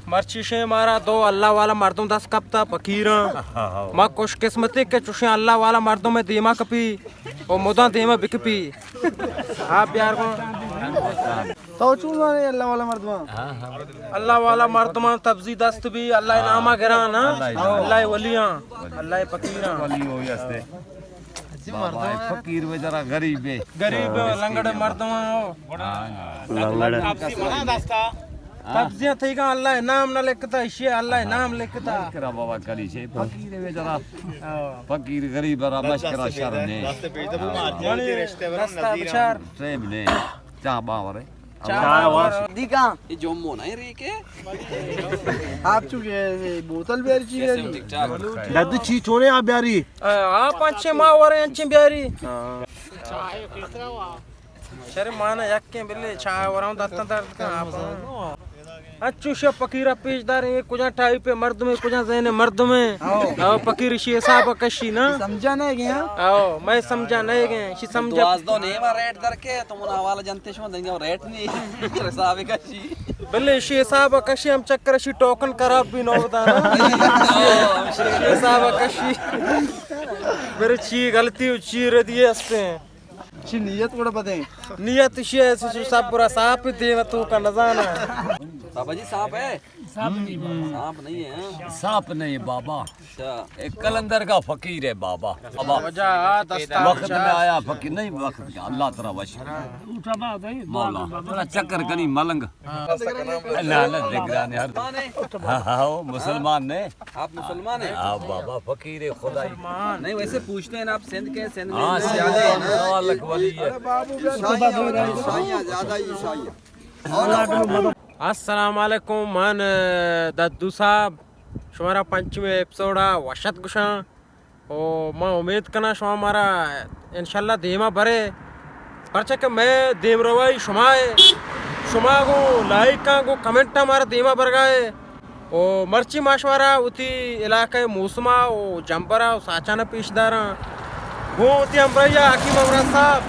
مرچی شے مارا دو اللہ والا مردم دست کپتا فقیراں۔ ما خوش قسمتی کہ چوشیں اللہ والا مردم دیما کپی او مدام دیما بکپی۔ آپ بیار کو۔ تو چون زانے اللہ والا مردم؟ اللہ والا مردم تبزی دست بی، اللہ ناما گران، اللہ ولیاں، اللہ فقیراں۔ ولی ہوئی ہستے۔ بابا، فقیر بیچارہ غریب ہے۔ غریب ہے، لنگڑ مردم ہو۔ لنگڑ۔ تبزیاں تھیگا اللہ نام نہ لکھتا، اشی اللہ نام لکھتا۔ کرا بابا کلی سے فقیر بیچارہ۔ فقیر غریب را مشکرا شر نے۔ دستا بچار۔ ٹیم نے۔ چاہ باور ہے۔ چاہ باور۔ دیگا۔ یہ جمو نہیں ری کے؟ آپ چونکہ بوتل بیاری چی بیاری؟ ددو چی چونے آپ بیاری؟ آپ انچے ما ورے انچے بیاری۔ شر مانا یکیں بلے چاہ وراں دتاں درد کن آپ۔ اچو شپ فقیرا پیش داریں، یہ کجا ٹائپ ہے مردم ہے، کجا ذہن ہے مردم ہے۔ او فقیر شی حساب کشی نا۔ سمجھا نہیں گیا۔ او میں سمجھا نہیں گیا، شی سمجھا۔ دوازدہ نیما ریٹ در کے، تم حوالہ جانتے شما دنگا ریٹ نہیں۔ حساب کشی۔ بلے شی حساب کشی ہم چکر شی ٹوکن خراب بھی نہ ہوتا نا۔ شی حساب کشی۔ میرے چی غلطی و چی ردی ہستے ہیں۔ چی نیت گڑا بدیں؟ نیت اشی ہے، سو سب برا سانپ دیم تو کا نزانا۔ بابا جی سانپ ہے؟ سانپ نہیں بابا۔ سانپ نہیں ہے، ہاں؟ سانپ نہیں بابا۔ اچھا۔ ایک قلندر کا فقیر ہے بابا۔ بابا۔ وجہ آ دستا وقت میں آیا فقیر نہیں، وقت کا اللہ ترا وش۔ مولا، تھوڑا چکر کنی ملنگ۔ نہ، نہ، نگران ہر۔ ہاں، ہاں، او مسلمان نے۔ آپ مسلمان ہیں؟ ہاں بابا، فقیر خدائی۔ نہیں، ویسے پوچھتے ہیں نا، آپ سندھ کے، سندھ میں ہاں، زیادہ ہے نا؟ سوال لکھ والی ہے۔ عیسائی ہیں، عیسائی ہیں، زیادہ عیسائی ہیں۔ السلام علیکم، من، اے، ددو صاحب، شمارا پنچمی ایپیسوڈا وشت گشاں۔ او ما امید کناں شما مارا انشاءاللہ دیما برے، پرچہ کہ مئے دیم روائی شما ہے، شما گوں لائکاں گوں کمنٹاں مارا دیما برگا ہے۔ او مرچی ما شمارا وتی علاقہ موسما او جمبرا او ساچانا پیش داراں۔ گوں وتی ہمراہی حکیم امراض صاحب،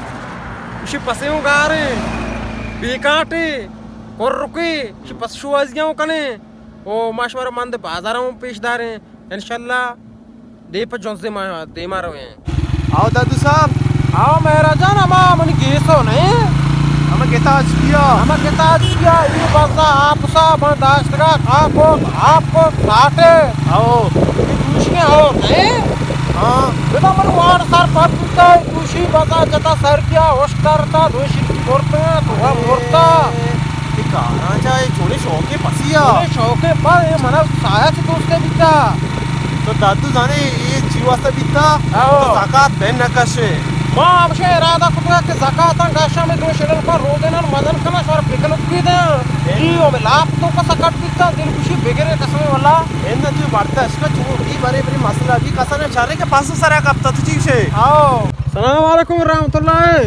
اشی پسیوں گاریں، بیکاٹیں، کرکیں، اشی پس شوازیاں کنیں۔ او ما شمارا مند بازاراں پیش داریں۔ انشاءاللہ دے پہ جنزے ما دیما رویں۔ آو دادو صاحب۔ آو مہرا جان، ہما منی گیسو نہیں؟ ہما گتاچ کیا؟ ہما گتاچ کیا، یہ بزا آپ صاحب داشتگا، آپ کو، آپ کو کاٹے۔ آو۔ یہ دوشی اور نہیں؟ ہاں۔ بتا من وار سر پر پیتا ہے، دوشی بزا جتا سر کیا، ہوش کرتا، دوشی مرتا، تو مرتا۔ یہ کاراں چا، یہ چونے شوقے پسیا۔ چونے شوقے پر، یہ منا سایا چی دوستے بیتا۔ تو دادو زانے اے چی واسطہ بیتا؟ آو۔ تو زکات بین نہ کشے۔ ما ہمشہ ارادہ کتگا کہ زکاتاں کشاں، میں دو شلل پر روزے نان مزن کنا شار پکنک بھی دے۔ جی، او میں لاپ تو کا سکٹ بیتا، دل خوشی بگرے قسم واللہ۔ اند تو برداشت کا چو بھی بڑے بڑے مسئلہ بھی کسانے چارے کے پاس سرا کپتا تو چی سے۔ آو۔ السلام علیکم ورحمۃ اللہ۔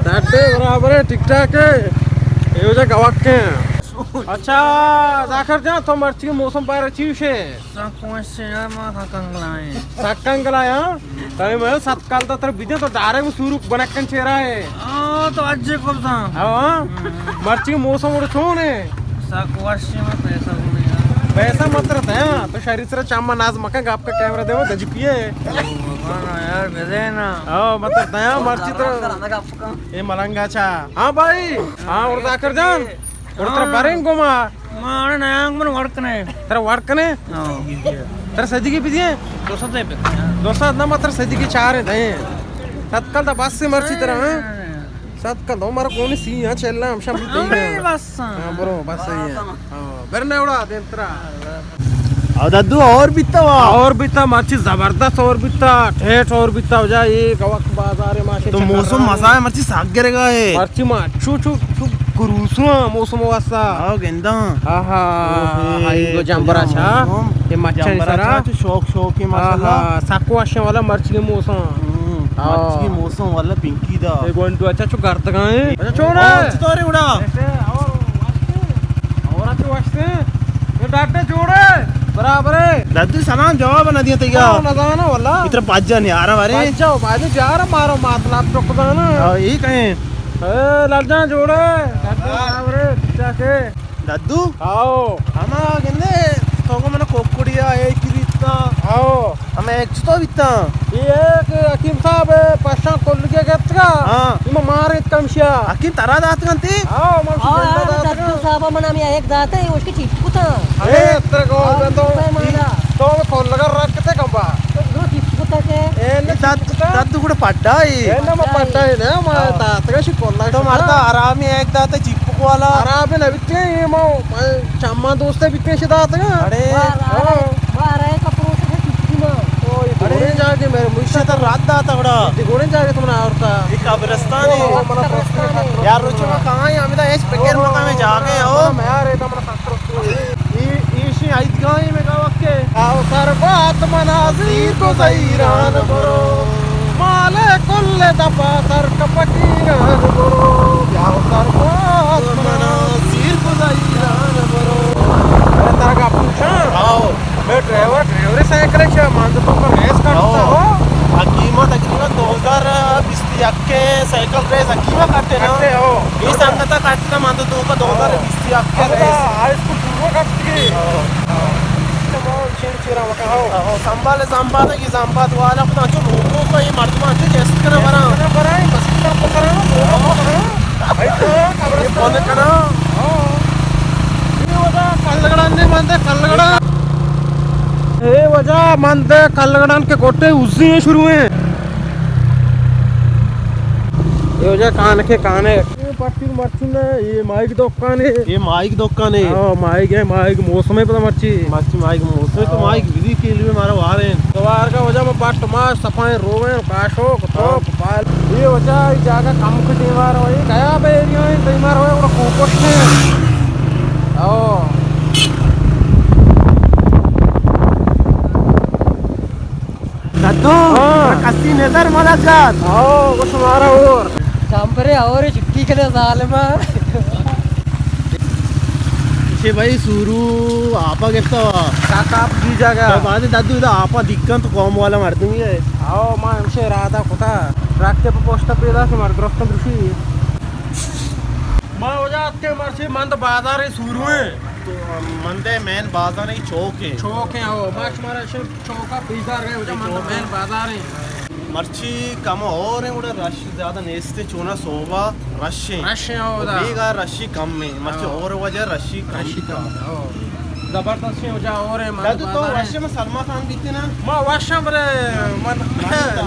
ڈاڈے برابر ہے، ٹھیک ٹھاک ہے۔ یہ وجہ گواک ہیں۔ اچھا، ذاکر جان، تو مرچی موسم بارے چی وشے؟ سک وش یار، ما سک انگلائیں۔ سک انگلائیں، ہاں؟ تئی میں ست کال دا تر بیدے تو ڈارے میں سوروک بنکن چہرہ ہے۔ ہاں، تو اجے کو تھا۔ ہاں، ہاں۔ مرچی موسم اڑ چون ہے؟ سک وش ہے، میں پیسہ کو نہیں یار۔ پیسہ مت رہتا ہے، ہاں؟ تو شری سر چاما ناز مکن گپ کا کیمرہ دے وہ دج پیے۔ او بابا نا یار، بدے نا۔ ہاں، مت رہتا ہے، ہاں، مرچی تو۔ اے ملنگا چا۔ ہاں بھائی، ہاں، اور ذاکر جان۔ اور ترا بریں گوما۔ ما نیاں من وڑ کنے۔ ترا وڑ کنے؟ ہاں۔ ترا سدیگی بھی دیے؟ دو سد دے۔ دو سد نہ، ما ترا سدیگی چار دے۔ ست کال دا بس سے مرچی ترا، ہاں؟ ست کال دو مارا کونی سی، ہاں، چلا ہم شام بھی ہاں، بس۔ ہاں، برو، بس صحیح ہے۔ ہاں، برنے اڑا دین ترا۔ او دادو، اور بیتا وا؟ اور بیتا، مرچی زبردست اور بیتا، ٹھیٹ اور بیتا، وجہ یہ گوک بازار ہے، ماشے تو چکر موسم رہا ہے۔ مزہ ہے، مرچی ساگ گرے گا ہے۔ مرچی ما چو، چو، چو کروسو موسم واسطہ۔ آو گندا۔ آہا، اوہے، ہائی گو جمبرا چا، موسم۔ یہ مچھا جمبرا سرا۔ چا، چو شوق، شوق ہے، ماشاءاللہ۔ آہا، ساکو اشیا والا مرچی موسم۔ ہم، ہاں۔ مرچی موسم والا پنکی دا۔ یہ گونڈو اچھا چو گرد گائیں۔ اچھا، چون ہے؟ اور چطور ہے اڑا؟ اور اچھے واسطے۔ یہ ڈاٹے جوڑے۔ برابر ہے۔ دادو سلام جواب نہ دیا تیگا۔ ہاں، نہ زانا واللہ۔ اتر پاجا نیارا مارے۔ پاجا، پاجا جارا مارو مات لاپ چک زانا۔ ہاں، یہ کہیں۔ اے، لال جان جوڑے۔ ڈاٹے برابر ہے، ٹھیک ٹھاک ہے۔ دادو؟ آؤ۔ ہم اے چتو بیتاں؟ اے کہ حکیم صاحب پشاں کلگے گپتگا۔ ہاں۔ اے ما مار ایت کمشیا۔ حکیم ترا داتگاں تی؟ ہاں، ما ہاں، زندہ یار، داتگاں۔ دکتر صاحب من ہمیں ایک داتا ہے، اس کے چپ کتا۔ اے اتر کو ہاں، بندو۔ تو میں مانا۔ تو کلگا رکھتے کمبا۔ تو دو چپ کتا کے؟ اے نہ دد، دد گڑ پڈا ہی۔ اے نہ ما پڈا ہی نہ، ما ہاں۔ داتگا شی کلگا تو شتا۔ مردا آرامی ایک داتا چپ کو والا۔ آرام نہ بیتے، اے ما، ما چما دوستے بیتے شی داتگا۔ اڑے۔ ہاں۔ بارہ کپڑوں سے کچھ نہ۔ او، اے اڑے۔ گھوڑے جاگے میرے مجھ سے تو رات داتا بڑا۔ اے گھوڑے جاگے تم نے آورتا۔ اے قبرستان ہے۔ او، منا قبرستان ہے۔ یار، روچو ما کہاں ہے؟ ہمیں تو ایس پکر مقام ہے جاگے ہو۔ منا یار، اے تو منا سکر۔ اے، ایشی عیدگاہ میں گا وقت ہے۔ او سر بات مناظر کو زیران برو۔ مال کل دپا سر کپکیران برو۔ یا سر بات مناظر کو زیران برو۔ اے ترا گپ پوچھاں؟ آؤ۔ میں ڈرائیور، ڈرائیور سائیکل ہے، مان تو کا ریس کرتا ہو؟ حکیمہ تقریباً دو ہزار بیست یک کے سائیکل ریس حکیمہ کرتے نا؟ کرتے ہو۔ یہ سنگتا کرتے نا، مان تو کا دو ہزار بیست یک کے ریس۔ ہاں، ہاں۔ چیر چیرا وکا ہو۔ ہاں، سنبھال، سنبھال، یہ سنبھال والا خدا جو لوگوں کو یہ مردمان جو جست کرنا برا۔ کرنا برا، بس اتنا پکڑا، لوگوں کو پکڑا۔ بھائی تو قبرستان کنا۔ ہاں۔ اے وجہ کلگڑان نے مانتے کلگڑان۔ اے وجہ مانتے کلگڑان کے کوٹے ازی ہیں شروع ہیں۔ اے وجہ کان کے کانے۔ اے پٹی مرچی نے، اے مائیگ دکان ہے۔ اے مائیگ دکان ہے۔ ہاں، مائیگ ہے، مائیگ موسم ہے پتہ مرچی۔ مرچی مائیگ موسم ہے تو ہاں۔ مائیگ بزی کے لیے ہمارا وار ہے۔ دوار کا وجہ میں پٹ ماش صفائیں روئیں کاشو۔ ہاں۔ پال۔ اے وجہ اے جاگہ کم کٹی مار ہوئے، گیا بے ایریا ہے، تئی مار ہوئے، اوڑا کوکوش ہے۔ او۔ ددو، ہاں۔ کسی نظر مدد کر۔ او، وہ شمارا اور۔ چمپرے اور چھٹی کنے ظالمہ۔ چے بھائی سورو آپا گپتا ہوا۔ کاکا آپ دی جاگہ۔ تو بعد ددو ادا آپا دکن تو قوم والا مردمی ہے۔ آؤ، ما ہمشے ارادہ کتا۔ رکھتے پہ پوسٹا پیدا کہ مر درستاں درشی۔ ما وجہ اتکے مرچی مند بازار سورو ہیں۔ تو مند مین بازار ہی چوک ہے۔ چوک ہے، آؤ۔ ما شمارا شر چوکا پیزار ہے، وجہ مند مین بازار ہے۔ مرچی کم اور ہیں، گڑا رش زیادہ نیست ہے، چونا صوبہ رش ہیں۔ رش ہیں، ہو، دا۔ بیگا رشی کم ہیں، مرچی ہاں۔ اور وجہ رشی کم رشی کم ہیں۔ ہاں۔ زبردست ہیں، وجہ اور ہیں، مند دادو تو بازار ہیں۔ وش میں سلما خان بیتے نا؟ ما وشم برے، من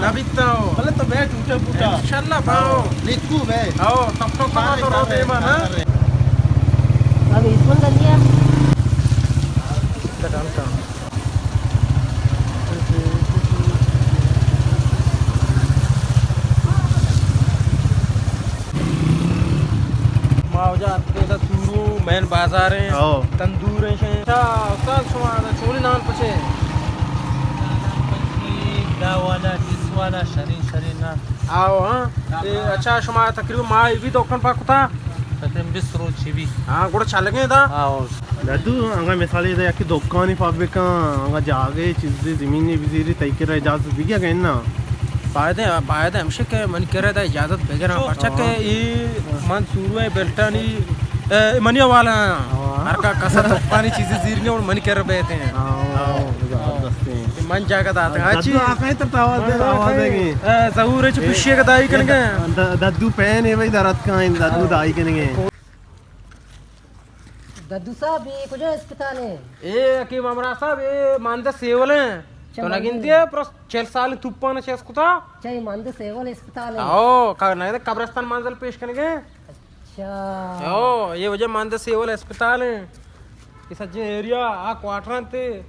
نہ بیتا ہو۔ بلے تو بیٹھ اٹھا پوٹا۔ انشاءاللہ باؤ۔ لکھو بے۔ ہاں، تب تو کما تو رو دے مانا۔ اب اس من دنیا۔ ما وجہ اتکے دا سورو مین بازار ہیں، ہاں۔ تندور ہیں شے۔ اچھا، استاد شما دا چولی نان پچے؟ دا والا، کس والا، شرین، شرین نان۔ آؤ، ہاں۔ اے، اچھا، شما تقریباً ما بھی دکان پاک کتا؟ تقریباً بیست روچ چی بھی۔ ہاں، گڑا چلگیں دا؟ آؤ۔ ددو، انگا مثال ادا یکی دکانی پا بکن، انگا جاگے چیزی زمینی بزیری تئی کرا اجازت بگیا کہ انا؟ باید، باید ہمشہ کہ منی کرا دا اجازت بگرا، پرچا کہ اے من سورو ہے بلٹانی، اے، منی حوالہ ہیں۔ ہاں۔ ہر کا کسا دکانی چیزی زیر نے اور منی کرا بیتے ہیں۔ ہاں، زبردست ہیں۔ من جاگہ داتا ہاں، چی؟ ددو آخر تر آواز دے، آواز دے گی۔ اے، ضرور ہے چی پشی کا دائی کنگے۔ د-، ددو پین ہے بھائی، درت کا ہیں، ددو دائی کنگے۔ ددو صاحب، اے کجا اسپتال ہے؟ اے حکیم امراض صاحب، اے ماندہ سیول ہیں۔ اچھا، تو نہ گنتی ہے، پرس چل سال توپان چیز کتا۔ اچھا، اے ماندہ سیول اسپتال ہے۔ او، کا-، نہ قبرستان منزل پیش کنگے۔ اچھا۔ او، اے وجہ ماندہ سیول اسپتال ہیں۔ اے سجے ایریا، آ کوارٹر انتے۔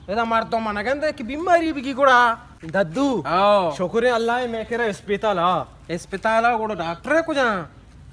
ادا مردم نہ گندے کہ بیماری بگی گڑا۔ ددو۔ او۔ شکر ہے اللہ ہے، میں کرا اسپتال ہا۔ اسپتال ہا، گڑا ڈاکٹر ہے کجا؟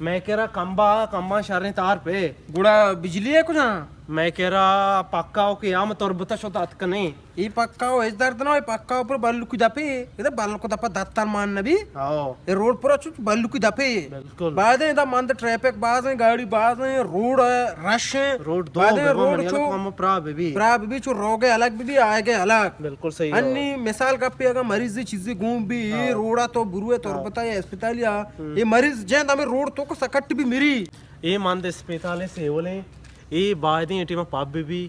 مئے کرا کمبا، کمبا شریں تار پہ۔ گڑا بجلی ہے کجا؟ مئے کرا پکا ہو کہ ہم تربت شت اتکنے۔ اے پکا ہو ہچ درد نہ، اے پکا ہو پر بلوکی دپے۔ ادا بلوک دپا دتر مان نبی۔ ہاؤ۔ اے روڈ پر چو بلوکی دپے۔ بالکل۔ بعد ادا مند ٹریفک باز ہیں، گاڑی باز ہیں، روڈ ہے، رش ہیں۔ روڈ دو بعد بے روڈ منی چو الگ ہم پرا بے بی۔ پرا بے بی چو روگے الگ بے بی، آئے گے الگ۔ بالکل صحیح ہو۔ انی مثال گپے اگا مریض چیزے گون بی، اے ہاؤ۔ روڈا تو بروے ہاؤ۔ تربتا یا اسپتالیا۔ ہم۔ اے مریض جند ہمیں روڈ تو کو سکٹ بھی مری۔ اے مند اسپتال سیول ہیں، اے بایدیں اے ٹیم پب بھی،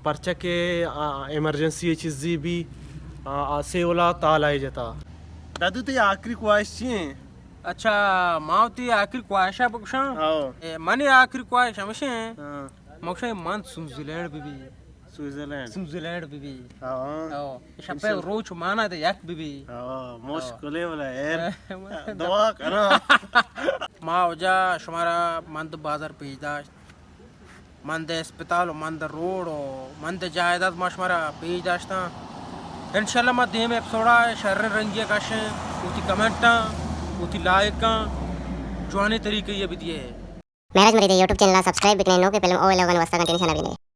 پرچہ کہ، آ، ایمرجنسی چیزی بھی، آ، آ سیولا تالہ ءَ جتا۔ دادو، تئی آخری خواہش چی ایں؟ اچھا، ما وتی آخری خواہش ءَ بگوشاں۔ ہاؤ۔ اے، منی آخری خواہش ہمیش ایں۔ ہاں۔ ما گوشاں من سوئٹزرلینڈ بہ بی۔ سوئٹزرلینڈ۔ سوئٹزرلینڈ بہ بی۔ ہاں۔ ہاؤ۔ شپ ءُ روچ مانا دے یک بہ بی۔ ہاں، مشکل ایں ولا ایر۔ دعا کناں۔ ما واجہ شمارا مند بازار پیش داشت۔ مند اسپتال ءُ مند روڈ ءُ مند جائیداد ما شمارا پیش داشتاں۔ انشاءاللہ ما دیم ایپیسوڈ ءَ شریں رنگی ءَ کشیں، وتی کمنٹاں، وتی لائکاں، جوانیں طریقے ءَ بدیے۔ مہراج مرید ءِ یوٹیوب چینل ءَ سبسکرائب بکنیں، نوکیں فلم او ایل او گن واسطہ کنٹینیوشن ءَ بگندے۔